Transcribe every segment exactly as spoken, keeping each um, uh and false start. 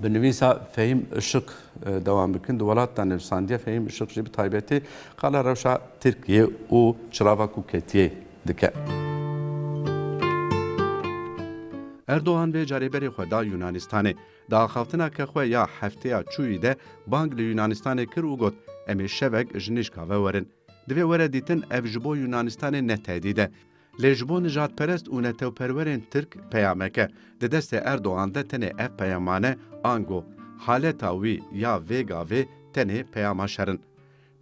Bi nivîsa Fehîm Işık, e, dewam bikin. Di welat de nivîsandiye. Fehîm Işık jî bi taybetî qala rewşa Tirkiyê û çirava ku ketiyê dike. Erdogan vê carê berê xwe da Yunanistanê. Di axaftineke xwe ya hefteya çûyî de bang li Yunanistanê kir û got, "Em ê şevek ji nîşka ve werin." Divê were dîtin ev ji bo Yunanistanê ne tehdîd e. Lê ji bo nijadperest û netewperwerên Tirk peyamek e. Di destê Erdogan de tenê ev peyamane, ango haleta wî ya vê gavê tenê peyama şer in.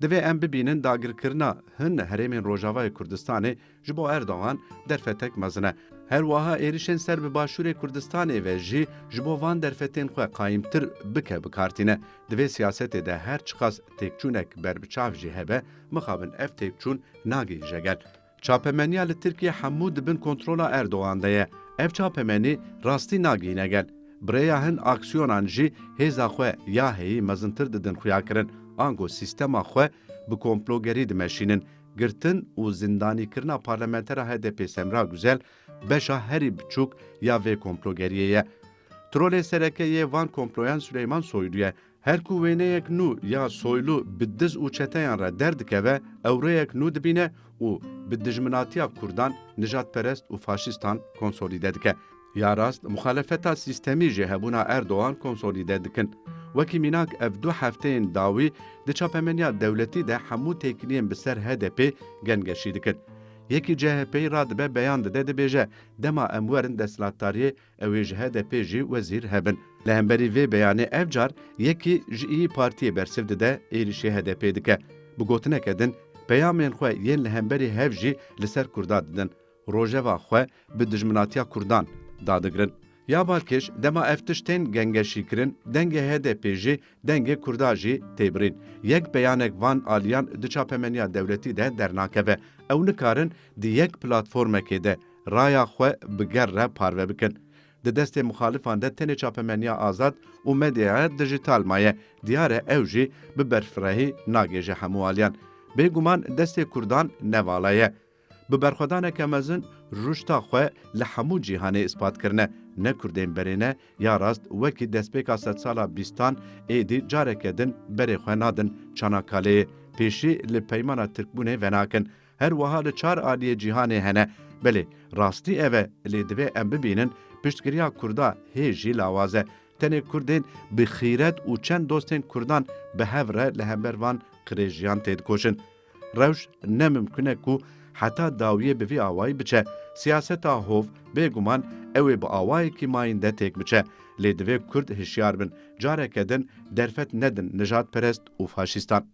Divê em bibînin dagirkirina hin herêmên Rojavayê Kurdistanê ji bo Erdogan derfetek mezin e. Her wiha êrişên ser bi Başûrê Kurdistanê ve jî ji bo van derfetên xwe qayîmtir bike bi kar tîne. Di vê siyasetê de her çiqas têkçûnek berbiçav jî hebe, mixabin ev têkçûn nagihîje gel. Çapemeniya li Tirkiyê hemû di bin kontrola Erdogan de ye. Ev çapemenî rastî nagihîne gel. Bi rêya hin aksiyonan jî hêza xwe ya heyî mezintir didin xuyakirin, ango sîstema xwe bi komplogerî dimeşînin. Girtin û zindanîkirina parlamentera H D P Semra Güzel beşa herî biçûk ya vê komplogeriyê ye. Trolê sereke yê van komployan Süleyman Soylu ye. Her ku wêneyek nû ya Soylu bi diz û çeteyan re derdikeve, ew rêyek nû dibîne û bi dijminatiya Kurdan, nijadperest û faşistan konsolîde dike. Ya rast, muxalefeta sîstemî jî hebûna Erdogan konsolîde dikin. Wekî mînak ev du hefteyên dawî di çapemeniya dewletî de hemû têkiliyên bi ser H D P gengeşî dikin. Yekî C H P'yî radibe beyan dide dibêje, dema em werin desthilatdariyê, ew ê ji H D P jî wezîr hebin. Li hemberî vê beyanê ev car yekî ji İYİ Partiyê bersiv dide, êrîşê H D P dike. Bi gotineke din, peyamên xwe yên li hemberî hev jî li ser Kurda didin. Rojeva xwe bi dijminatiya Kurdan dadigirin. Ya balkêş, dema ev tişt tên gengeşîkirin, dengê H D P jî, dengê Kurda jî tê birîn. Yek beyanek van aliyan di çapemeniya dewletî de dernakeve. Ew nikarin di yek platformekê de raya xwe bi ger re parve bikin. Di destê muxalifan de tenê çapemeniya azad û medyaya dijital maye. Diyar e ew jî bi berfirehî nagêje hemû aliyan. Bêguman destê Kurdan ne vala ye. Bi berxwedaneke mezin ruşta xwe li hemû cîhanê îspat kirine. Ne Kurdên berê ne, ya rast wekî destpêka sedsala bîstan êdî careke din berê xwe nadin Çanakkaleyê. Pêşî li peymana Tirkbûnê venakin. Her wiha li çar aliyê cîhanê hene. Belê, rastî ev e, lê divê em bibînin piştgiriya Kurda hê jî lawaz e. Tenê Kurdên bi xîret û çend dostên Kurdan bi hev re li hember van qirêjiyan têdikoşin. Rewş ne mimkun e ku heta dawiyê bi vî awayî biçe. Siyaseta hov, bêguman, ew ê bi awayekî mayînde têk biçe. Lê divê Kurd hişyar bin, careke din derfet nedin nijadperest û faşîstan.